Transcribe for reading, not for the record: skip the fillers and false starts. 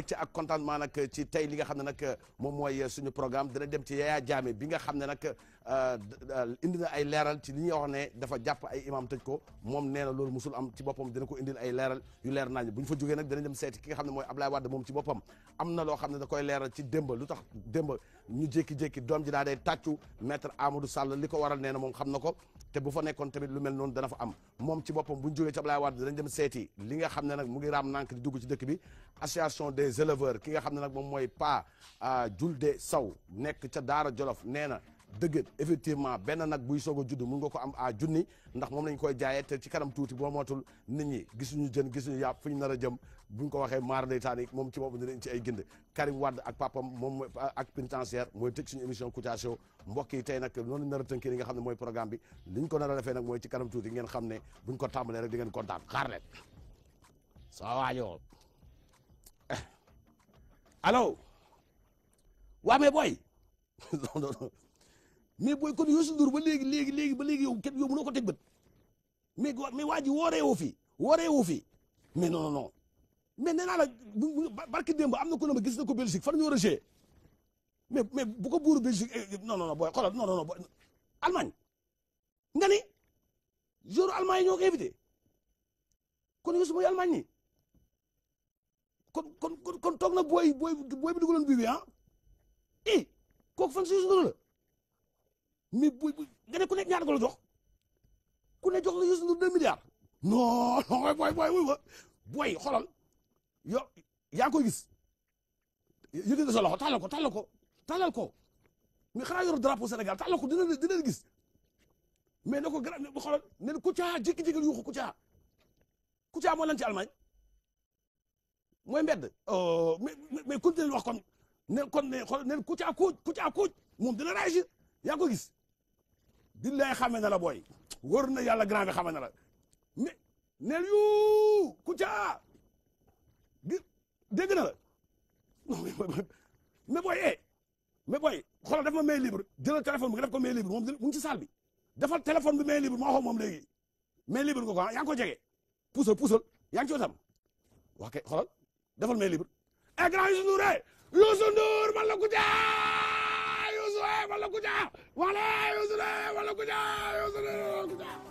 mbégte ak contentement nag ci tey li nga xam ne nag moom mooy suñu programme dina dem ci Yaya Jammeh bi nga xam ne nag indi na ay leeral ci li ñuy wax ne dafa jàpp ay imam tëj ko moom nee na loolu musul am ci boppam dina ko indil ay leeral yu leer nañ bu ñu fa jógee nag dina dem seeti ki nga xam ne mooy Ablaye Wade moom ci boppam am na loo xam ne da koy leeral ci démb lu tax démb ñu jékki-jékki doom ji daa dee tàccu maître Amadou Sall li ko waral nee na moom xam na ko te bu fa nekkoon tamit lu mel noonu dana fa am moom ci boppam bu ñu jógee ci Ablaye Wade dinañ dem seeti li nga xam ne nag mu ngi raam nànk di dugg ci dëkk bi association des éleveurs ki nga xam ne nag moom mooy Pa Julde Sow nekk ca Daara Jolof nee na dëgg effectivement benn nag buy soog a judd mun nga ko am à junni ndax moom lañ koy jaayee te ci kanam tuuti boo mootul nit ñi gisuñu jën gisuñu yàpp fu ñu nar a jëm buñ ko waxee maar ndeytaani moom ci boppam dinañ ci ay gënd Karim Wade ak papam moom mooy ak pénitentiaire mooy tëj suñu émission Kouthia Show mbokk yi tey nag noonu nar a tënkee li nga xam ne mooy programme bi liñ ko nar a defee nag mooy ci kanam tuuti ngeen xam ne buñ ko tàmbalee rek di ngeen kontaan xaar leen saa waajoo allo waa mais booy non non non mais booy kon Youssou Ndour ba léegi yow kenn yow mënoo ko teg bët mais waa ji wooreewoo fii mais non mais nee naa la barki démb am na ko ne ma gis na ko Belgique fan ñu war a jouer mais bu ko buuru Belgique non booy xoolal non booy Allemagne nga ni joueur Allemagne yi ñoo ko invité kon Youssou mooy Allemagne ni kon toog na booy bi dugaloon bii bi kooku fan si Youssou Ndour la mais booy nga ne ku nekk ñaata ko la jox ku ne jox la Youssou Ndour 2 milliards non booy xoolal yo yaa ngi koy gis yëkkati sa loxo tàllal ko mais xanaa yor drapeau Sénégal tàllal ko dina gis mais na ko gara xoolal ne Kouthia jékki-jékki yuuxu Kouthia moo lan ci Allemagne mooy mbedd mais continué wax kon ne xool ne Kouthia kuuc moom dina réagir yaa ngi ko gis billaay xamee na la booy wóor na yàlla grand bi xamee na la mais neel yu Kouthia dégg na la mais booy xoolal def ma main libre jëlal téléphone bi nga def ko main libre moom mu ngi ci salle bi defal téléphone bi main libre moo xam moom léegi main libre nga ko yaa ngi ko jege puusal yaa ngi ci wetam waa kay xoolal defal main libre grand Youssou Ndour man la Kouthia Youssou man la Kouthia wala Youssou man la Kouthia Youssou